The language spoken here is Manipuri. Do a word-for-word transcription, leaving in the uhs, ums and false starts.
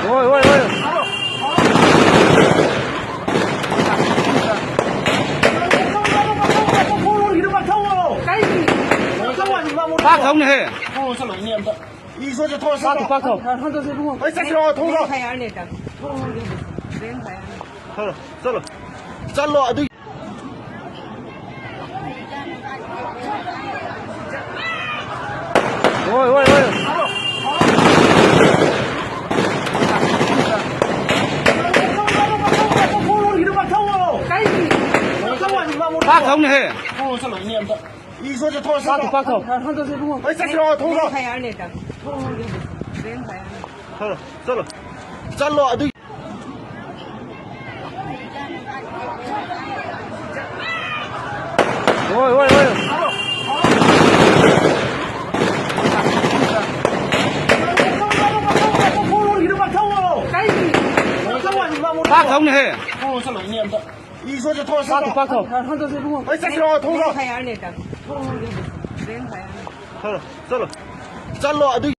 ꯍꯣꯏ, ꯍꯣꯏ, ꯍꯣꯏ꯫ ꯄꯥꯛ ꯊꯧꯅꯦꯍꯦ꯫ ꯄꯥꯛ ꯊꯧ꯫ ꯍꯣꯏ, ꯆꯠꯁꯤꯔꯣ, ꯊꯧꯔꯣ꯫ ꯆꯠꯂꯣ, ꯆꯠꯂꯣ꯫ ꯍꯣꯏ, ꯍꯣꯏ, ꯍꯣꯏ꯫ ꯄꯥꯛ ꯊꯧꯅꯦꯍꯦ꯫ ꯄꯥꯛ ꯊꯧ, ꯄꯥꯛ ꯊꯧ꯫ ꯆꯠꯂꯣ, ꯆꯠꯂꯣ꯫ ꯆꯠꯂꯣ, ꯑꯗꯨ꯫ ꯍꯣꯏ, ꯍꯣꯏ, ꯍꯣꯏ꯫ ꯄꯥꯛ ꯊꯧꯅꯦꯍꯦ꯫ ꯄꯥꯛ ꯊꯧ꯫ ꯆꯠꯂꯣ, ꯆꯠꯂꯣ꯫ ꯆꯠꯂꯣ, ꯑꯗꯨ꯫